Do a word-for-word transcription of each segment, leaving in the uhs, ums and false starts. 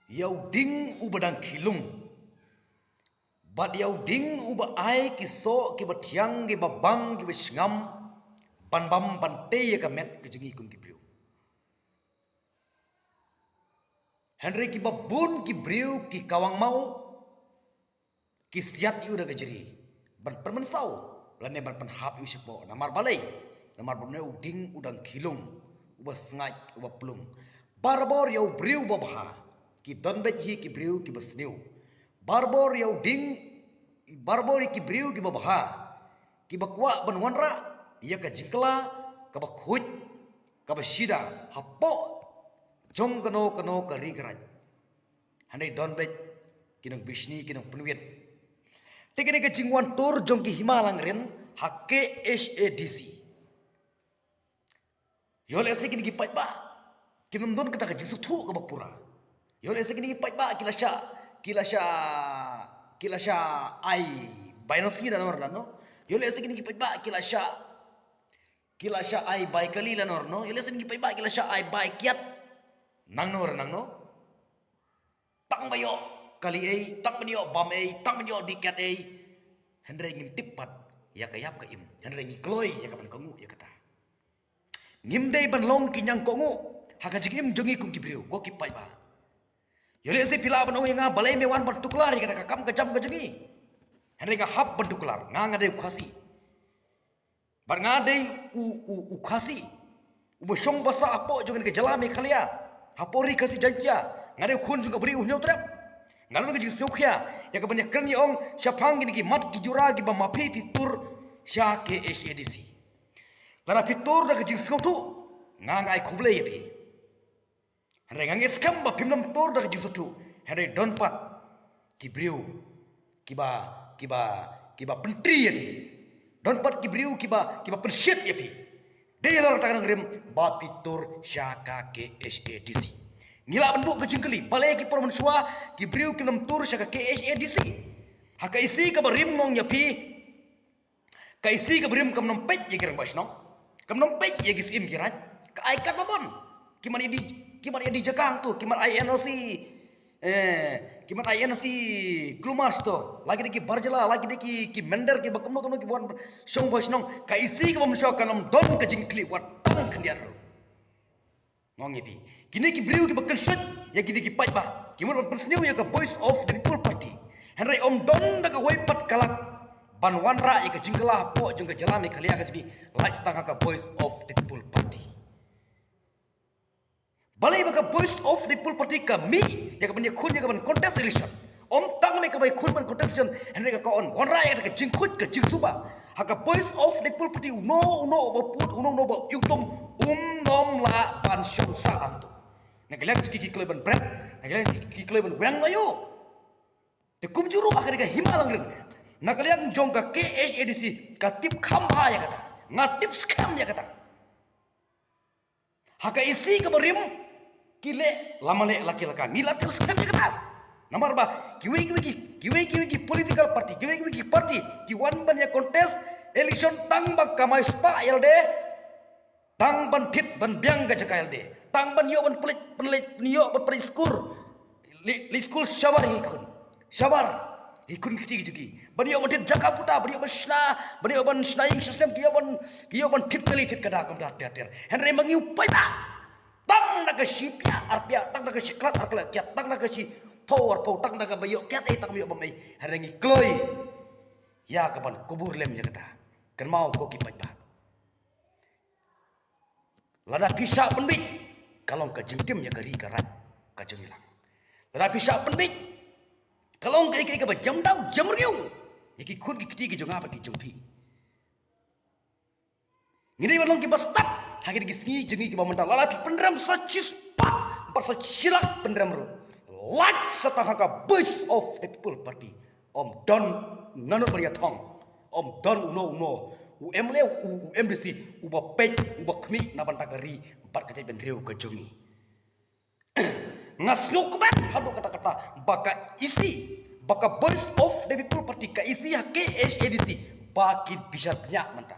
Ïa u dieng uba dang khih lung bad ïa u dieng uba ai ki soh kiba thiang, kiba bang, kiba sngam, ban bam ban tei ïa ka met ka jong ngi kum ki briew. Hynrei kiba bun ki briew ki kawang maw, ki siat ïa u da ka jri ban pynmynsaw lane ban pynhap ïa u shapoh. Namar balei? Namar ba une u dieng u dang khih lung, uba sngaid, uba plung. Barabor ïa u briew babha ki don beit hi ki briew kiba sniew. Barabor ïa u dieng, barabor ïa ki briew kiba bha kiba kwah ban wanrah ïa ka jingkylla kaba khuid, kaba shida hapoh jong kano kano ka ri ka raid. Hynrei don beit ki nongbishni, ki nongpynwit. Te kane ka jingwan tur jong ki Hima Langrin ha K H A D C. Ïoh lehse kine ki paidbah kim don kata ka jingsngewthuh kaba pura. Ïoh lehse kine ki paidbah ki la shah, ki la shah, ki la shah ai bai nongsi na nor na no. Ïoh lehse kine ki paidbah ki la shah, ki la shah ai bai kali la nor no. Ïoh lehse kine ki paidbah ki la shah ai bai kiad nang nor nang no. Tang ba ïoh kali ei, tang ba ïoh bam ei, tang ba ïoh dih kiad ei. Hynrei ngim tip pat ïa ka ïap ka im. Hynrei ngi kloi ïa ka ban kohnguh ïa kata. Ngim dei ban long ki ñiang kohnguh ha ka jingim jong ngi kum ki briew, ko ki paidbah. Ïoh lehse phi lah ban ong ïa nga, balei me wan ban tuklar ïa kata ka kam ka jam ka jong ngi. Hynrei nga hap ban tuklar, nga nga dei u Khasi. Bad nga dei u, u, u Khasi uba shong basa hapoh jong ka jylla Meghalaya, hapoh ri Khasi Jaiñtia. Nga dei u khun jong ka Bri u Hynñiewtrep. Nga don ka jingsngewkhia ïa ka ban ïakren ïa ong shaphang kine ki mat ki jura kiba ma phi phi tur sha K H A D C. Lada phi tur da ka jingsngewthuh, nga nga ai khublei ïa phi. Hynrei nga ngeit skhem ba phim nym tur da ka jingsngewthuh. Hynrei don pat ki briew kiba, kiba, kiba pyntri ïa phi. Don pat ki briew kiba, kiba pynshit ïa phi. Dei halor kata ka nongrim ba phi tur sha ka K H A D C. Ngi lah ban buh ka jingkylli, balei ki por mynshuwa ki briew kim nym tur sha ka K H A D C? Ha ka E C kaba rim nga ong ïa phi, ka E C kaba rim kam nym peit ïa ki rangbah shnong, kam nym peit ïa ki syiem ki raid. Ka ai katba bun. Ki man ïa die, ki man ïa die jaka hangto, ki man ai N O C, eh, ki man ai N O C klumar to. La ki dei ki bar jylla, la ki dei ki, ki mynder, kiba kumno kumno kiba wan shong ba shnong. Ka E C kaba mynshuwa kam nym don ka jingkylli wat tang khyndiat ruh. Nga ong ïa phi, kine ki briew kiba kynshoit ïa kine ki paidbah, ki mut ban pynsniew ïa ka Voice of the People Party. Hynrei ym don da kawei pat ka lad ban wanrah ïa ka jingkylla hapoh jong ka jylla Meghalaya ka jong ngi, lait tang ha ka Voice of the People Party. Balei ba ka Voice of the People Party ka mih ïa ka ban ïakhun, ïa ka ban contest election? Ym tang ne ka ban ïakhun ban contest election, hynrei ka kwah wanrah ïa ka jingkhuid ka jingsuba. Ha ka Voice of the People Party uno uno uba put, uno uno uba ïutum, um nym lah ban shong sah hangto. Na ka liang ki, ki kloi ban bret, na ka liang ki, ki kloi ban weng aïu. Te kumjuh ruh ha kane ka Hima Langrin, na ka liang jong ka K H A D C, ka tip kham bha ïa kata. Nga tip skhem ïa kata. Ha ka E C kaba rim, ki leh la ma leh, la ki la ka, ngi la tip skhem ïa kata. Namar ba kiwei kiwei ki, kiwei kiwei ki political party, kiwei kiwei ki party ki wan ban ïa contest election tang ba kamai spah ïalade, tang ban thied ban biang ka jaka ïalade, tang ban ïoh ban pynleit, pynleit, ban ïoh ban pynleit skul. Leit, leit skul shabar hi khun. Shabar hi khun ki kti ki jong ngi. Ban ïoh ban thied jaka puta, ban ïoh ban shna, ban ïoh ban shna ïing shna sem, ki ïoh ban, ki ïoh ban thied kali thied kada kumta ter ter. Hynrei ma ngi u paidbah, tang na ka shi pia ar pia, tang na ka shi klat ar klat kiad, tang na ka shi phew ar phew, tang na ka ba ïoh kiad ei, tang ba ïoh bam ei. Hynrei ngi kloi ïa ka ban kubur lem ïa kata. Kynmaw ko ki paidbah. Lada phi shah pynbeit, ka long ka jingtim ïa ka ri ka raid ka jong ngi lang. Lada phi shah pynbeit, ka long kaei kaei kaba jam daw jam riaw ïa ki khun ki kti ki jong nga bad ki jong phi. Ngi dei ban long kiba stad ha kine ki sngi jong ngi kiba mynta. Lada phi pynrem sa shispah bad sa shilak pynrem ruh, lait sa tang ha ka Voice of the People Party. Ym don nano ba ïa thong. Ym don uno uno u M L A, u, u M D C uba peit, uba khmih na bynta ka ri bad ka jaitbynriew ka jong ngi. Nga sngew kmen haduh katta katta ba ka E C, ba ka Voice of the People Party, ka E C ha K H A D C, ba ki bishar bniah mynta.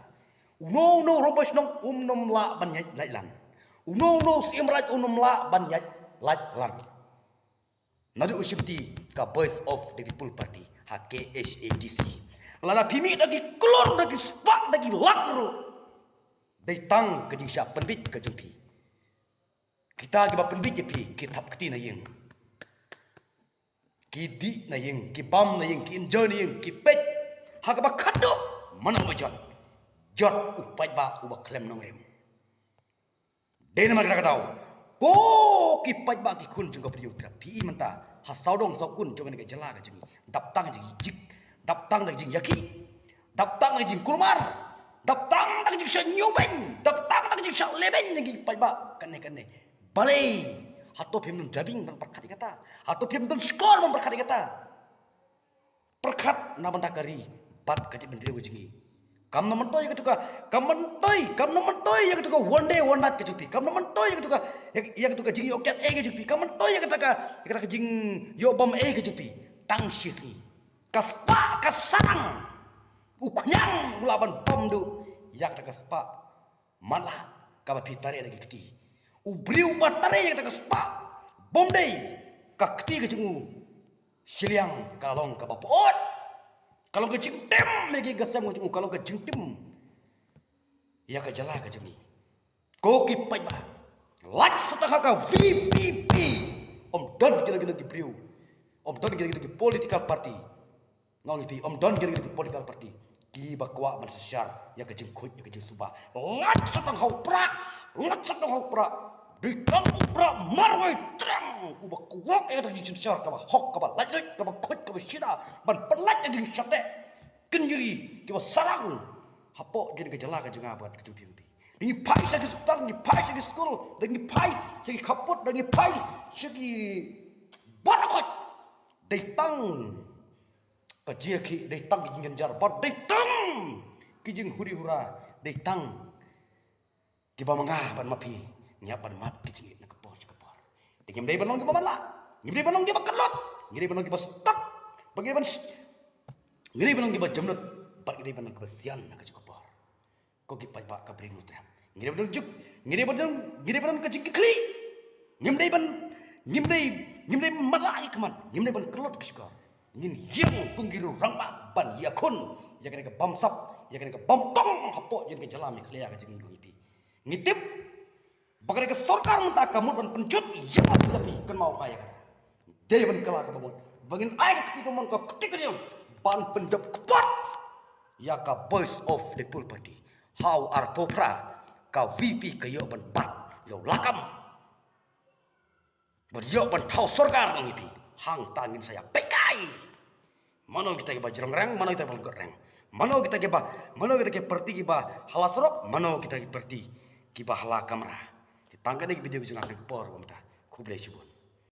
Uno uno u rangbah shnong um nym lah ban ïaid lait lan. Uno uno u syiem raid um nym lah ban ïaid lait lan. Naduh u shimti ka Voice of the People Party ha K H A D C. Lada phi mih da ki klur, da ki spah, da ki lak ruh, dei tang ka jingshah pynbeit ka jong phi. Kita kiba pynbeit ïa phi ki thap kti na ïing, ki dih na ïing, ki bam na ïing, ki enjoy na ïing, ki peit ha kaba khadduh. Mano ba jot? Jot u paidbah uba khlem nongrim. Dei namar kata ka daw, ko ki paidbah ki khun jong ka Bri u Trep, phi i mynta ha sawdong sawkun jong kane ka jylla ka jong ngi, dap tang da ki jik, dap tang da ki jingïakhih, dap tang da ki jingkulmar, dap tang da ki jingshah ñiewbeiñ, dap tang da ki jingshah lehbeiñ na ki paidbah kane kane. Balei? Hato phim don jabieng ban pyrkhat ïa kata? Hato phim don shkor ban pyrkhat ïa kata? Pyrkhat na bynta ka ri bad ka jaitbynriew ka jong ngi. Kam na myntoi ïa katu ka, kam myntoi, kam na myntoi ïa katu ka one day one night ka jong phi. Kam na myntoi ïa katu ka, ïa, ïa katu ka jingïoh kiad ei ka jong phi. Kam myntoi ïa kata ka, ïa kata ka jingïoh bam ei ka jong phi. Tang shi sngi ka spah ka sarang u khñiang u lah ban bam duh ïa kata ka spah matlah kaba phi tare da ki kti. U briew uba tare ïa kata ka spah bym dei ka kti ka jong u shiliang, ka long kaba pyut, ka long ka jingtim ïa ki ngasem ka jong u, ka long ka jingtim ïa ka jylla ka jong ngi. Ko ki paidbah, lait sa tang ha ka V P P. Ym don kino kino ki briew, ym don kino kino ki political party. Nga ong ïa phi, ym don kino kino ki political party kiba kwah ban synshar ïa ka jingkhuid, ïa ka jingsuba. Lait sa tang ha u Prah, lait sa tang ha u Prah. Dei tang u Prah marwei tyrang uba kwah ïa ka jingsynshar kaba hok, kaba laitluid, kaba khuid, kaba shida ban pynlait ïa ka jingshah teh kynjri kiba sarang hapoh jong ka jylla ka jong nga bad ka jong phi. Da ngi phai sha ki hospital, da ngi phai sha ki skul, da ngi phai sha ki khappud, da ngi phai sha ki baroh khoit. Dei tang ka jingïakhih, dei tang ka jingjynjar, bad dei tang ka jinghuri hura, dei tang kiba ma nga bad ma phi ngi hap ban mad ka jingïeit na ka por sha ka por. Te ngim dei ban long kiba matlah, ngim dei ban long kiba kyllut, ngi dei ban long kiba stad, ba ngi dei ban s-, ngi dei ban long kiba jemnud, bad ngi dei ban long kiba sian na ka juh ka por. Ko ki paidbah ka Bri u Trep, ngi dei ban don juk, ngi dei ban don, ngi dei ban don ka jingkitkhlieh. Ngim dei ban, ngim dei, ngim dei matlah ïa ka khmat, ngim dei ban kyllut ka shkor. Ngin ïeng kum ki rangbah ban ïakhun ïa kane ka bamsap, ïa kane ka bampong hapoh jong ka jylla Meghalaya ka jong ngi, ko ngi phi. Ngi tip ba kane ka sorkar mynta ka mut ban pynjot ïa ka jylla, phi kynmaw ïa kata. Dei ban kylla kaba mut ba ngin ai ka kti kamon, ka kti kadiang ban pynjop kpot ïa ka Voice of the People Party. Ha u arphew phra ka V P P ka ïoh ban bat ïa u lakam, bad ïoh ban thaw sorkar, ngi phi. Hangta ngin sa ïa peit kai mano kita kiba jrong reng, mano kita kiba lyngkot reng, mano kita kiba, mano kita ki party kiba ha la surok, mano kita ki party kiba ha la kamra. Te tang kane ka video ka jong nga ha kane ka por ba mynta. Khublei shibun.